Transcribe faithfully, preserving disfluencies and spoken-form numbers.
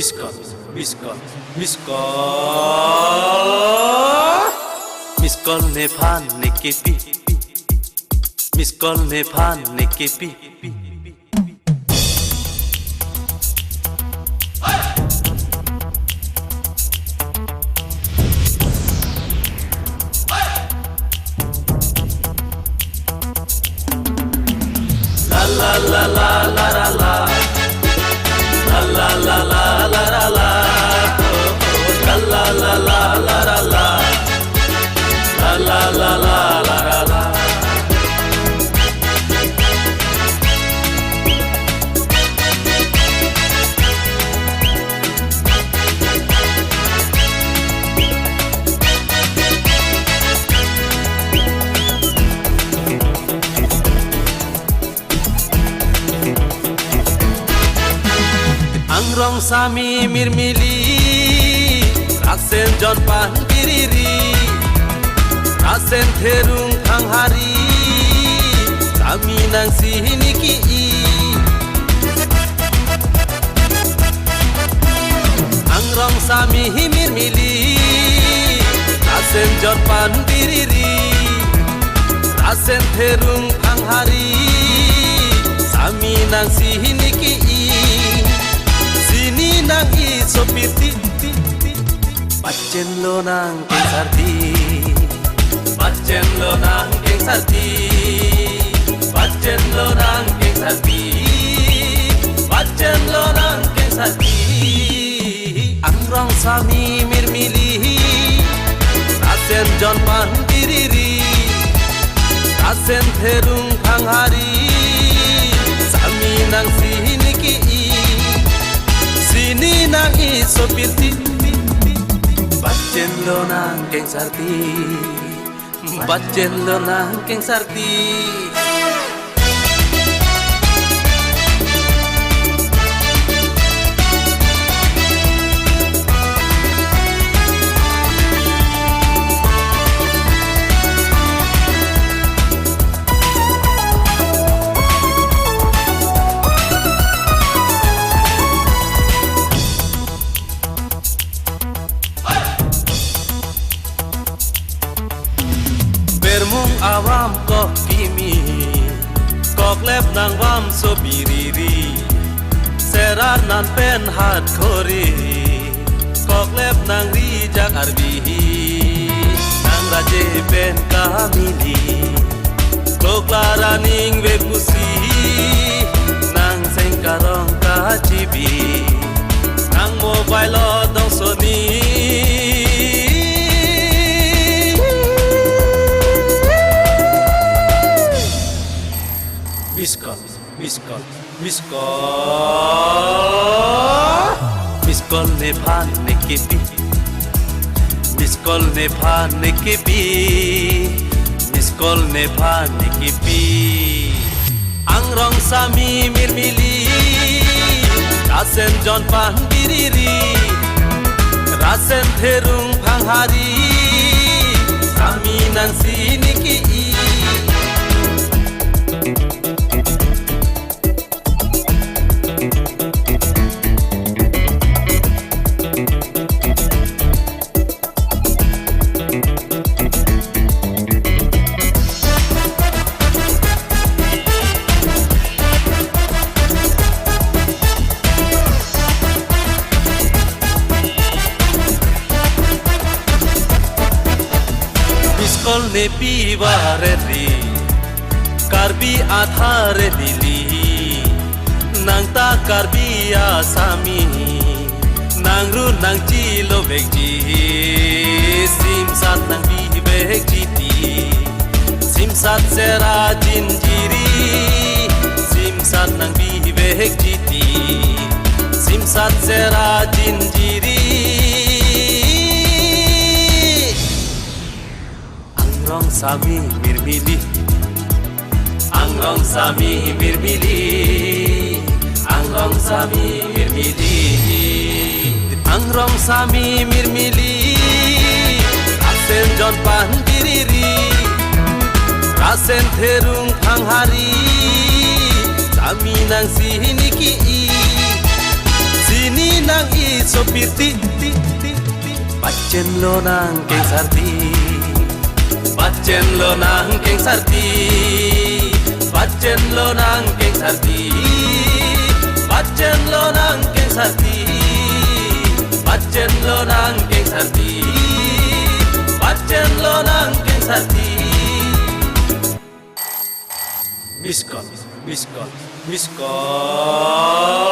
Miss call, miss call, miss call. Miss call nephan nekepi. Miss call nephan nekepi. Angrong sami mirmili, rasen jon pan biriri, rasen therung thanghari, sami nangsi niki-i. Angrong sami mirmili, rasen jon pan biriri, rasen therung thanghari, sami nangsi niki-i. Sini nang-i sopiti, pachenlo nang kengsarti. Pachenlo nang kengsarti. Pachenlo nang kengsarti. Pachenlo nang kengsarti. Angrong sami mirmili, rasen jon pan biriri, rasen therung thanghari, sami nangsi niki-i. Sini nang-i sopiti, pachenlo nang kengsarti. Pachenlo nang kengsarti. Bermung avam kok kimi, koklep nang vam sopiriri, serar nan pen hat khori, koklep nang rijak arvi, nang raje pen kamili. Koklar aning ve pusi, nang seng karong kachibi, nang mobile lo dong soni. Miss call, miss call. Miss call. Miss call nephan nekepi. Miss call nephan nekepi. Miss call nephan nekepi. Angrong sami mirmili, rasen jon pan biriri, rasen therung thanghari, sami nangsi niki-i. Miss call nepi varet ri, Karbi athare Delhi, nang ta Karbi asami, nang ru nang chilo vekji, simsat nang bi vekji ti, simsat sera jinjiri, simsat nang bi vekji ti, simsat sera jinjiri. Angrong sami mirmili. Angrong sami mirmili. Angrong sami mirmili. Angrong sami mirmili. Rasen jon pan biriri, rasen therung thanghari, sami nangsi niki-i. Sini nang i sopirti. Pachenlo nang kengsarti. Pachenlo nang kengsarti. Pachenlo nang kengsarti. Pachenlo nang kengsarti. Pachenlo nang kengsarti. Pachenlo nang kengsarti. Miss call, miss call, miss call.